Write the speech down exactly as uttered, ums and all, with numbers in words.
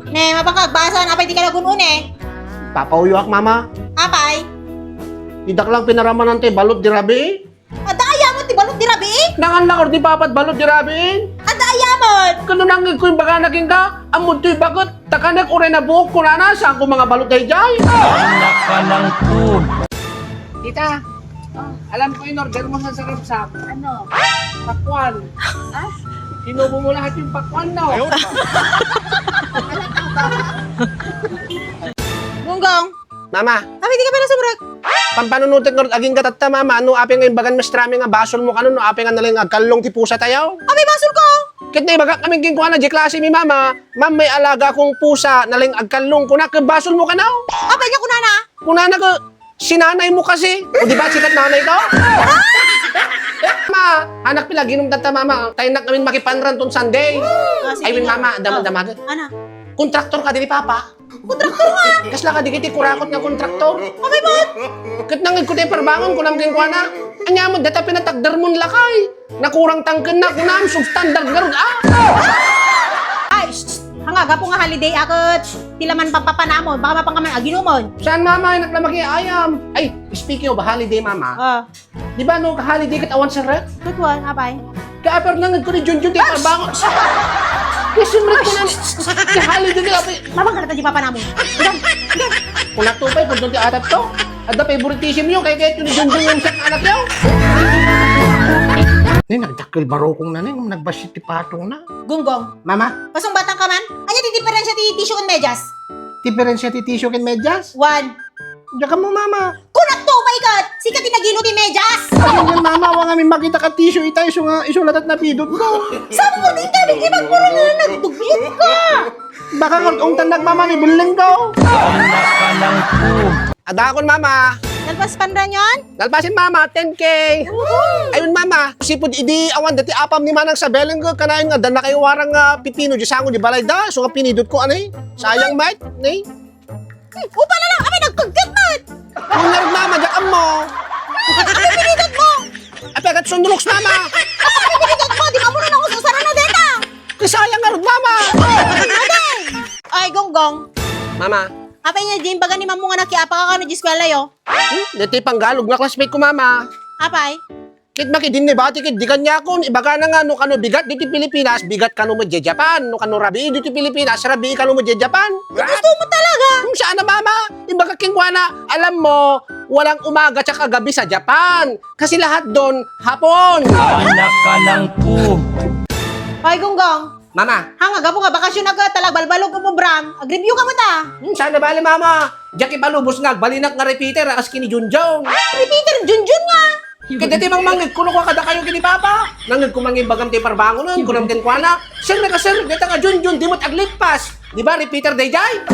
Ne, mapakagbasa, apay di ka nagun-un eh. Papauyuak, mama. Apay? Didak lang pinaramanan ti balut di rabii. Adda ayamon ti balut di rabii? Nangan lang di papat balut di rabii. Adda ayamon? Kano nangngegko imbagana kenka, ammod toy baket, ta kanek uray nabuok kunana, saan ko mangbalut daydiay? Anak ka lang po. Tita, alam ko in order mo sa sarapsap. Ano? Pakwan. Ah? Sinubo mo lahat yung pakwan, no? Gunggong. Mama. Apay di ka pala sumrek? Pampanunotek ngarud agingga tatta, mama. No apay nga imbagan maestra mi nga basolmo kano, no apay nga nalaing agkallong ti pusatayo? Apay basolko? Ket naibagak amin kenkuana diay klase mi, mama. Ma'am, may alaga kong pusa, nalaing agkallong. Kuna, ket basolmo kano? Apay nga kunana? Kunana ket, "Si nanay mo kasi." O, di ba, sikat nanay ko? Ma, anak, pila ginom tatta, mama. Tayo na kami makipanran ton Sunday. Ah, sige. Ay, win, mama, dama-, ah, damagan. Ana? Kontraktor ka, dili, papa? Kontraktor nga! Kasla ka, di kiti kurakot nga kontraktor. Apay met? Ket nangngegko ti parbangon, kunam kenkuana, "Ania met dayta pinatagder mon lakay? Nakurang tangkenna," kunam, "substandard ngarud, ah." Ay, shh, shh. Haan nga, gapu nga holiday a ket ti laman pampapanamon, baka mapan ka man aginumon. Saan, mama? Ay, naklamagi ayam. Ay, speaking of holiday, mama. Ah. Di ba, no, holiday ket awan serrek? Ket wen, apay? Kaapay nangngegko ni Junjun ti parbangon. Kaya sumrek ko na ni, ti holiday ket apay. Mama, kanata di papanamon. Idan, idan. Kunakto pay, kung ti atap to. Adda favoritism yo, kaya, kaya ni Junjun yung sa anak yo. Ni, nagdakkel barukong na ni, nagbassit ti patong na. Gunggong. Mama? Pasungbatang ka man? Ania ti diferensya ti tissue ken medyas? Diferensya ti tissue ken medyas? Wen. Diak ammo, mama. Kunakto pay ket, sika ti nagilo ti medyas. Ay, yun, mama, awan ngamin makita ka tissue itay, isu nga, isu latta ti napidot ko. Saan mo din ka, di ba, puro nga nagdugyot ka? Baka kung ungtan nagmama ni bulleng ko. Anak ka lang po. Adakon, mama. Nalpas panran yon? Nalpasin, mama, ten K. Woohoo! Ayun, mama, sipud idi awan dati apam ni Manang Sabeleng, kanayon nga, dana kayo warang, ah, pipino, di sango, di balay da. So, nga pinidot ko, anay? Sayang, mate, nay? Hmm, upa na lang, apay nagkugkit met. Kunyar, mama, diak ammo. Apay pinidot mo? Apay kat sunroks, mama. Apay pinidot mo? Di ba mo na nang ususaran na deta? Kasayang ngarud, mama. Ate! Ay, Gunggong. Mama. Apay nga, di imbaga ni Mamo nga nakiapa ka kano di eskwela yo? Hmm? Deti panggalog nga classmate ko, mama. Apay? Ket makidin ni bati ket di kaniakon, ibagana nga no kano bigat diti Pilipinas, bigat kano met diay Japan. No kano rabii diti Pilipinas, rabii kano met diay Japan. Gusto mo talaga? Hmm, saan na, mama? Ibaga kenkuana, alam mo, walang umaga tsaka gabi sa Japan. Kasi lahat doon, hapon. Anak ka lang po. Hoy, Gunggong. Mama. Haan nga, gapu nga bakasyon na ka, talagbalbalog ko mo, Bram. Ag-review ka mo ta. Hmm, saan na bale, mama? Diak ipalubos nga, agbalinak nga repeater, akas kini Junjun. Ah, repeater, Junjun nga. Kaya dati mang mangngeg ko no kadakayo kini Papa. Nangngeg ko mangimbagam ti parbangonan, kunam kenkuana, "Sir, naka-sir, dita nga Junjun, di met aglippas." Di ba, repeater daydiay?